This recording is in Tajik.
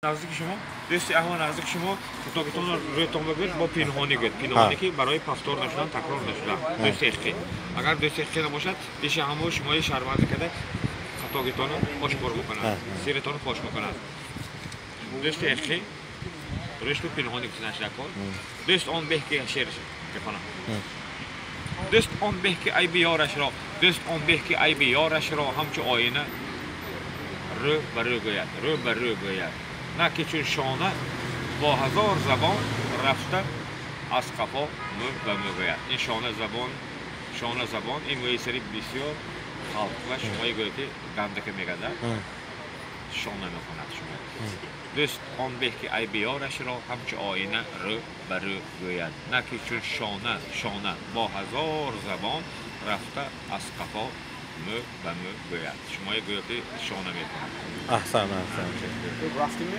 Наздики шумо, дӯсти аҳва, наздики шумо хатогитонро рӯятон бигӯед, бо пинҳонӣ гӯед, пинҳонӣ, ки барои повтор нашудан, такрор нашудан. Дӯсти ҳақиқӣ, агар дӯсти ҳақиқӣ набошад, пеши ҳамо шумои шарманда карда, хатогитонро ошкор мекунад, сирратонро фош мекунад. Дӯсти ҳақиқӣ рӯяш пинҳонӣ гуфтанаш кор. Дӯст он беҳ ки шеър мехонам. Дӯст он беҳ ки айби ёрашро, дӯст он беҳ ки айби ёрашро ҳамчу оина рӯ ба рӯ гӯяд, рӯ ба рӯ гӯяд, на ки чун шона бо ҳазор забон рафта аз қафо мӯ ба мӯ гӯяд. Ин шона забон, шона забон, ин мӯи сари бисёр халқ ва шумои гӯяд, ки гандака мегардад, шона мехонад шумо. Дӯст он беҳ ки айби ёрашро ҳамчу оина рӯ ба рӯ гӯяд, на ки чун шона бо ҳазор забон рафта аз қафо мӯ ба мӯ гӯяд. Шумои гӯё ки шона мекунад. Аҳсан, аҳсан. Рафтем.